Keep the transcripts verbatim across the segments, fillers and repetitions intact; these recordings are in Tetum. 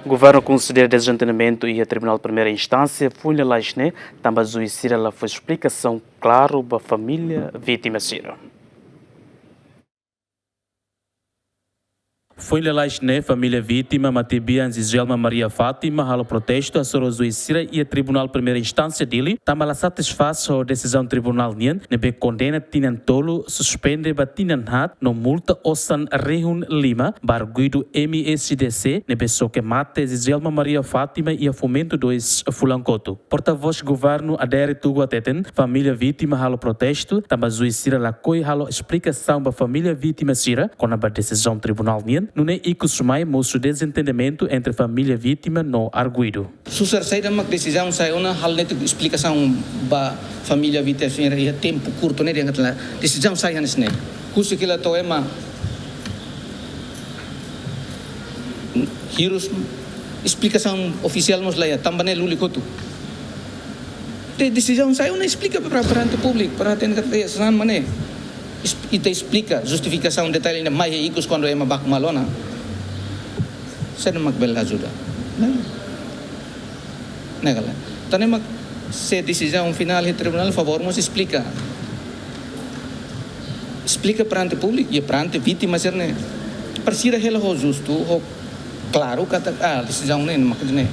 Governu konsidera dezentendimentu iha Tribunál Primeira Instánsia foin lalais ne'e, tanba juís sira la fó esplikasaun klaru ba família vítima sira. Foin lalais ne'e, família vítima matebian Giselma Maria Fátima halo protestu hasoru juís sira iha Tribunál Primeira Instánsia Dili, tanba la satisfás ho desizaun tribunál nian, ne'ebé kondena tinan tolu, suspende ba tinan haat, no multa osan rihun lima ba arguidu M S D C, ne'ebé xoke mate Giselma Maria Fátima iha Fomento dois fulan kotuk. Portavós governu Adair Tugu hateten, família vítima halo protestu, tanba juís sira lakohi halo esplikasaun ba família vítima sira kona-ba desizaun tribunál nian, nune'e ikus mai mosu dezentendimentu entre família vítima no arguidu. Susar, saida mak desizaun sai ona, halo netik esplikasaun ba família vítima sira iha tempu kurtu ne'e, dehan katak desizaun sai hanesan ne'e. Husik hela to'o ema hirus, esplikasaun ofisiál mós la iha, tanba ne'e lulik hotu. Te desizaun sai ona, esplika para, perante públiku, para hatene katak sasán mak ne'e. Es-, ita esplika, justifikasaun detalle ne'e mai ikus kuandu ema baku malu ona. Saida mak bele ajuda? Ne'e. Ne'e ka lae. Tan ne'e mak se desizaun finál iha tribunál, favór mós esplika. Esplika perante públiku, iha perante vítima sira-ne'e. Para sira hela ho justu, ho klaru katak, ah, desizaun ne'e mak ne'e.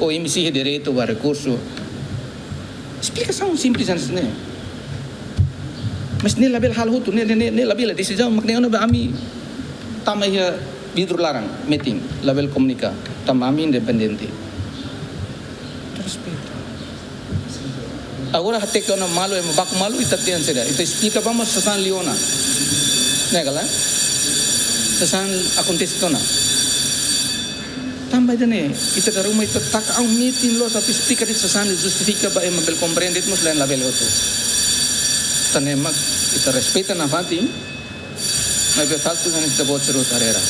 Ou imi sei iha direitu ba rekursu. Esplikasaun simples hanesan ne'e. Mas ne'e labele halo hotu, ne'e, ne'e, ne'e, ne'e labele, desizaun mak ne'e ona ba ami tama iha vidru laran, metin, labele komunika, tanba ami independente. Respeitu. Agora hateke ona malu, ema baku malu, ita dehan saida, ita esplika ba mós sasán liu ona. Ne'e ka lae? Sasán akontese tiha ona. Tanba ida-ne'e, ita dala ruma ita taka an metin loos atu esplika de'it sasán, justifika ba ema bele komprende, mós lain labele hotu. Tan ne'e mak ita respeita nafatin, maibé faktu hanesan ita-boot sira hotu haree.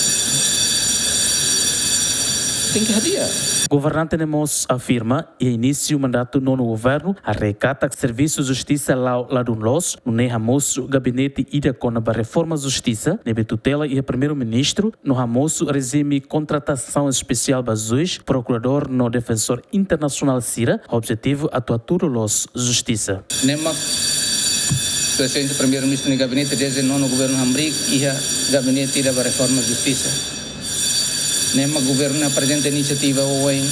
Tenke hadi'a. Governante ne'e mós afirma, iha inísiu mandatu nonu governu, haree katak servisu justisa la'o ladún loos, nune'e hamosu gabinete ida kona-ba reforma justisa, ne'ebé tutela iha Primeiru-Ministru, no hamosu rejime kontratasaun espesiál ba juís, prokuradór no defensór internasionál sira, ho objetivu atu hatudu loos justisa. Ne'e mak Sua Exelénsia Primeiru-Ministru nia gabinete dezde nonu governu hamriik iha gabinete ida ba reforma justisa. Ne'e mak governu aprezenta inisiativa oin.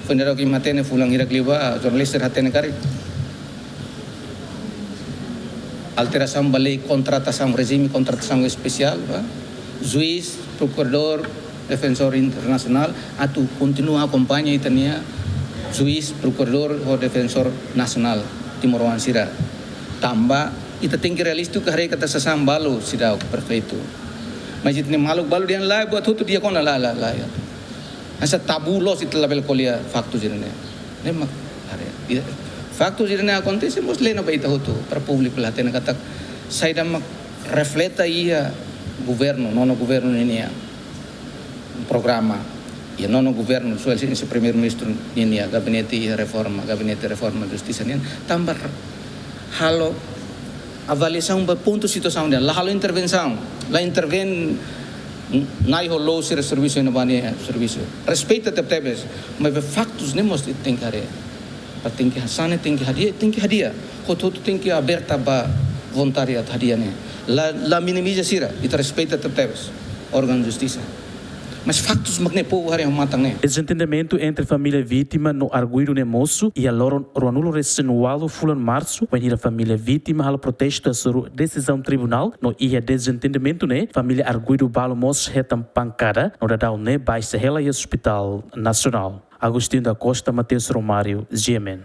Foin daudauk imi hatene fulan hirak liubá, jornalista hatene karik. Alterasaun ba lei kontratasaun, rejime kontratasaun espesiál, ba juís, prokuradór, defensór internasionál, atu kontinua akompaña ita-nia juís, prokuradór ho defensór nasionál timoroan sira. Tanba ita tenke realístiku, haree katak sasán balu seidauk perfeitu. Mas ita-nia maluk balu dehan lae, buat hotu di'ak ona, lae, lae, lae, ya. Hanesan tabu loos, ita labele ko'alia faktu sira-ne'e. Ne'e mak haree. Ya. Faktu sira-ne'e akontese, mós lena ba ita hotu, para públiku la hatene katak saida mak refleta iha governu, nonu governu ninia programa. Iha nonu governu, Sua Exelénsia Primeiru-Ministru ninia gabinete iha reforma, gabinete reforma justisa nian, tanba halo avaliasaun ba pontu situasaun dehan, la halo intervensaun, la interven nai ho lou sira servisu iha ne'ebá nia servisu. Respeita tebetebes, maibé faktus ne'e mós tenke haree. Para tenke ha-, sasán ne'e tenke hadi'a, tenke hadi'a. Hotu-hotu tenke aberta ba vontade atu hadi'a ne'e. La, la minimiza sira, ita respeita tebetebes órgaun justisa. Mas faktus mak ne'e povu haree ho matan ne'e. Dezentendimentu entre família vítima no arguidu ne'e mosu iha loron ruanulu resin ualu fulan Marsu, wainhira família vítima halo protestu hasoru desizaun tribunál, no iha dezentendimentu ne'e, família arguidu balu mós hetan pankada, no daudaun ne'e baixa hela iha Hospital Nasionál. Agostinho da Costa, Mateus Romário, G M N.